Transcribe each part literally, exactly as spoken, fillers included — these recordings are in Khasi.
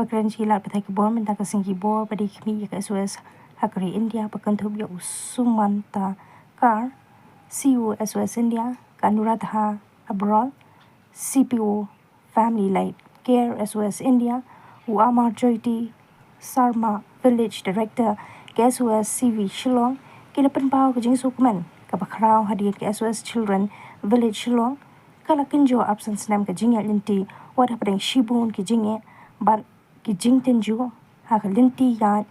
Kren shi lad pathai ki bor mynta ka sngi ki bor ba dei khmih ïa ka S O S ha ka ri India ba kynthup ïa u Sumanta Kar, C E O S O S India, ka Anuradha Abrol, C P O Family Life Care S O S India, u Amar Jyoti Sarma, Village Director ka S O S C V Shillong, ki la pynpaw ka jingsngewkmen kaba khraw hadien ka S O S Children Village Shillong ka la kynjoh arphew san snem ka jingïaid lynti, wat hapdeng shibun ki jingeh bad ki jingtynjuh ha ka lynti ïaid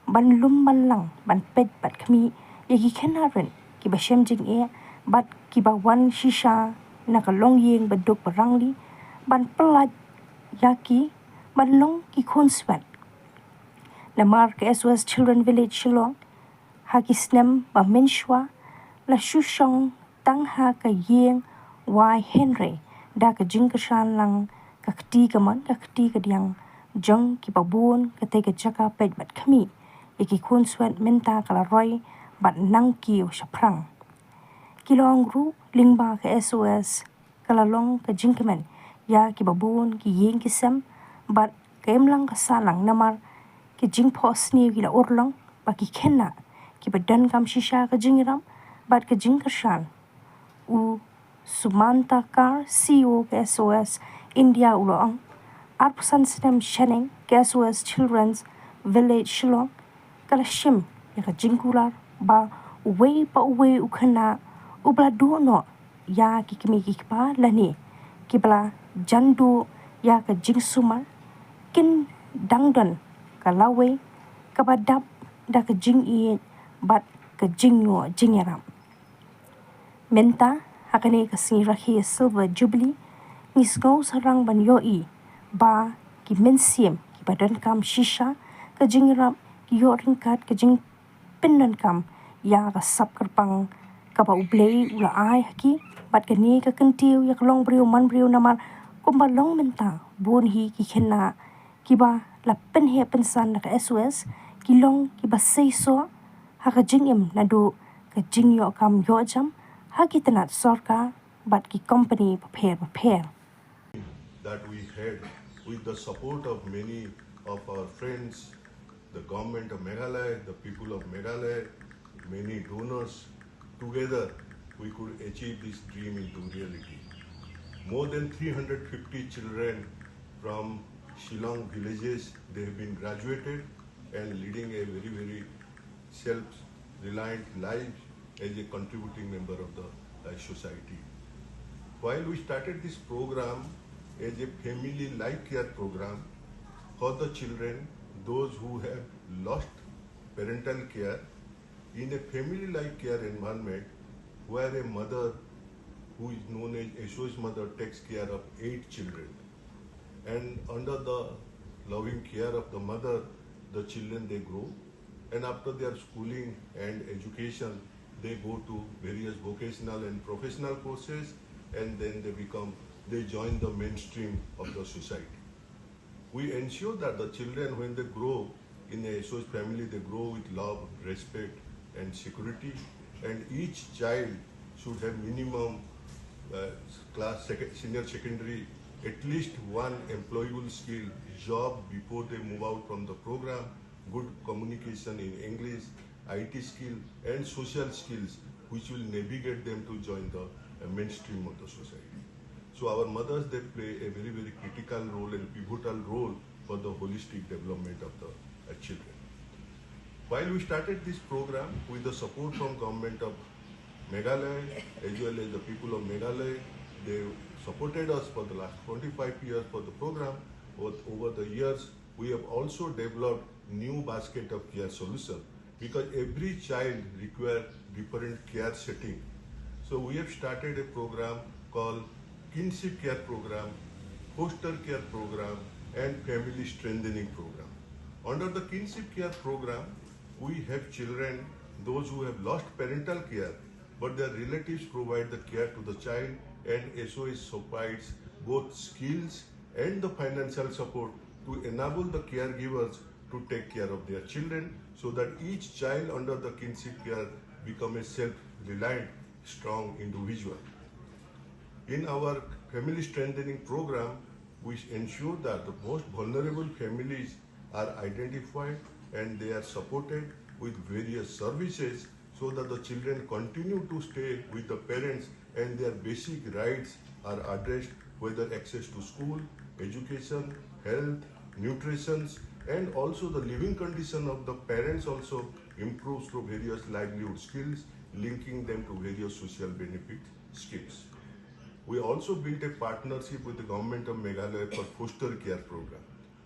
ban lum ban lang ban peit bad khmih ïa ki khynnah rit kiba shem jingeh bad kiba wan shisha na ka longïing ba duk ba rangli ban pyllait ïa ki ban long ki khun swet. Namar ka S O S Children Village Shillong ha ki snem ba mynshuwa la shu shong tang ha ka ïing wai, hynrei da ka jingkyrshan lang ka kti kamon ka kti kadiang jong kiba bun, kata ka jaka peit bad khmih ïa ki khun swet mynta ka la roi bad nang kiew shaphrang. Ki la ong ruh lyngba ka S O S ka la long ka jingkmen ïa kiba bun ki ïing ki sem bad ka imlang ka sahlang, namar ki jingphohsniew ki la urlong ba ki khynnah kiba donkam shisha ka jingïarap bad ka jingkyrshan. U Sumanta Kar, C E O ka S O S India, u la ong, arphew san snem shaneng ka S O S Children's Village Shillong ka la shim ïa ka jingkular ba uwei pa uwei u khynnah uba la duh noh ïa ki kmie ki kpa lane kiba la jan duh ïa ka jingsumar kin dang don ka lawei kaba dap da ka jingïeit bad ka jingïoh jingïarap. Mynta ha kane ka sngi rakhe Silver Jubilee, ngi sngew sarang ban ïohi ba ki mynsiem kiba donkam shisha ka jingïarap ki ïoh ryngkat ka jingpyndonkam ïa ka sap kyrpang kaba U Blei u la ai ha ki, bad kane ka kyntiew ïa ka longbriew manbriew, namar kumba long mynta, bun hi ki khynnah kiba la pynheh pynsan da ka S O S ki long kiba seisoh ha ka jingim naduh ka jingïoh kam ïoh jam ha ki tnat sorkar bad ki kompani bapher bapher. That we had, with the support of many of our friends, the government of Meghalaya, the people of Meghalaya, many donors, together we could achieve this dream into reality. More than three hundred fifty children from Shillong villages, they have been graduated and leading a very, very self-reliant life as a contributing member of the uh, society. While we started this program as a family life care program for the children, those who have lost parental care, in a family life care environment where a mother who is known as S O S mother takes care of eight children. And under the loving care of the mother, the children, they grow. And after their schooling and education, they go to various vocational and professional courses, and then they become, they join the mainstream of the society. We ensure that the children, when they grow in a S O S family, they grow with love, respect, and security. And each child should have minimum uh, class, sec- senior secondary, at least one employable skill, job before they move out from the program, good communication in English, I T skill, and social skills which will navigate them to join the uh, mainstream of the society. So our mothers, they play a very, very critical role and pivotal role for the holistic development of the uh, children. While we started this program with the support from government of Meghalaya as well as the people of Meghalaya, they supported us for the last twenty-five years for the program. But over the years, we have also developed new basket of care solution because every child requires different care setting. So we have started a program called Kinship Care Program, Foster Care Program, and Family Strengthening Program. Under the Kinship Care Program, we have children, those who have lost parental care, but their relatives provide the care to the child, and S O S provides both skills and the financial support to enable the caregivers to take care of their children so that each child under the kinship care become a self-reliant, strong individual. In our family strengthening program, We ensure that the most vulnerable families are identified and they are supported with various services so that the children continue to stay with the parents and their basic rights are addressed, whether access to school, education, health, nutrition, and also the living condition of the parents also improves through various livelihood skills, linking them to various social benefit schemes. We also built a partnership with the Government of Meghalaya for foster care program,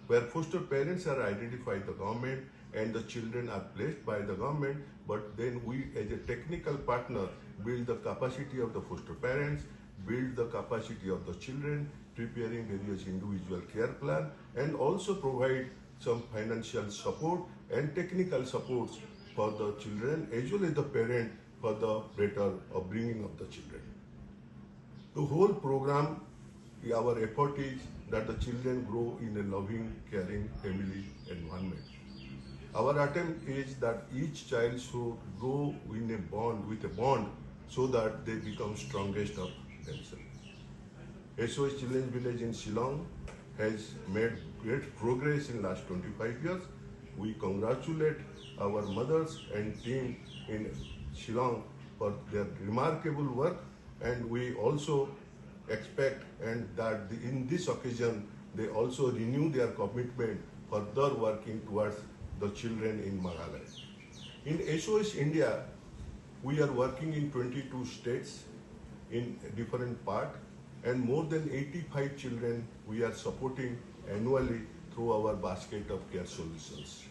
where foster parents are identified the government and the children are placed by the government, but then we as a technical partner build the capacity of the foster parents, build the capacity of the children, preparing various individual care plan, and also provide some financial support and technical supports for the children as well as the parent for the better upbringing of the children. The whole program, our effort is that the children grow in a loving, caring family environment. Our attempt is that each child should grow in a bond, with a bond, so that they become strongest of themselves. S O S Children's Village in Shillong has made great progress in last twenty-five years. We congratulate our mothers and team in Shillong for their remarkable work, and we also expect and that the, in this occasion they also renew their commitment further working towards the children in Meghalaya. In S O S India, we are working in twenty-two states in different part, and more than eighty-five children we are supporting annually through our basket of care solutions.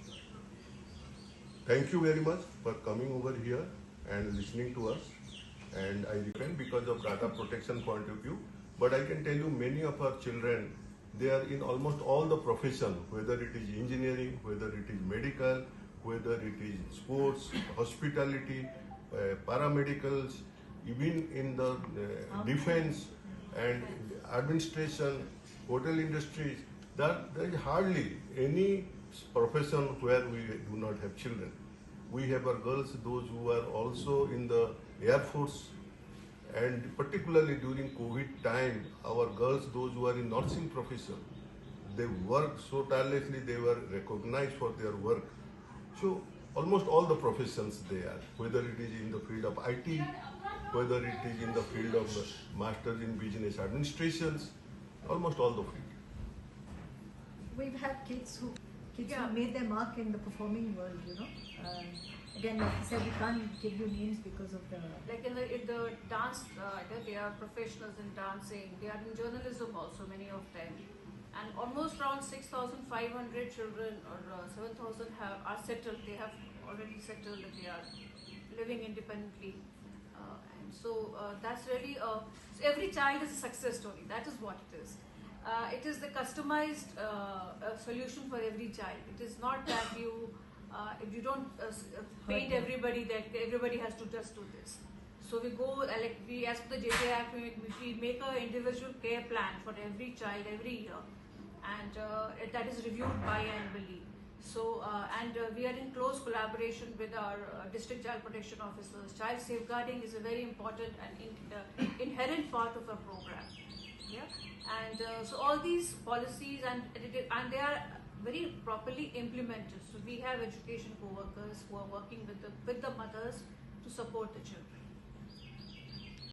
Thank you very much for coming over here and listening to us. And I repent because of data protection point of view, but I can tell you many of our children, they are in almost all the profession, whether it is engineering, whether it is medical, whether it is sports, hospitality, uh, paramedigals, even in the uh, defense and administration, hotel industries, that there is hardly any profession where we do not have children. We have our girls, those who are also in the air force, and particularly during COVID time, our girls, those who are in nursing profession, they work so tirelessly, they were recognized for their work. So almost all the professions they are, whether it is in the field of I T, whether it is in the field of masters in business administrations, almost all the field. We've had kids who kids Yeah. who made their mark in the performing world, you know. Uh, again, like I said, we can't give you names because of the Like in the in the dance, uh, they- they are professionals in dancing. They are in journalism also, many of them. And almost around six thousand five hundred children or uh, seven thousand have are settled. They have already settled and they are living independently. Uh, and so uh, that's really uh, so every child is a success story. That is what it is. Uh, it is the customized uh, uh, solution for every child. It is not that you uh, if you don't uh, s- uh, paint everybody that everybody has to just do this. So we go uh, like we as per the J J Act, we, we make an individual care plan for every child every year, and uh, it- that is reviewed biannually. So uh, and uh, we are in close collaboration with our uh, district child protection officers. Child safeguarding is a very important and in, uh, inherent part of our program. Yeah, and uh, so all these policies and and they are very properly implemented. So we have education co-workers who are working with the with the mothers to support the children.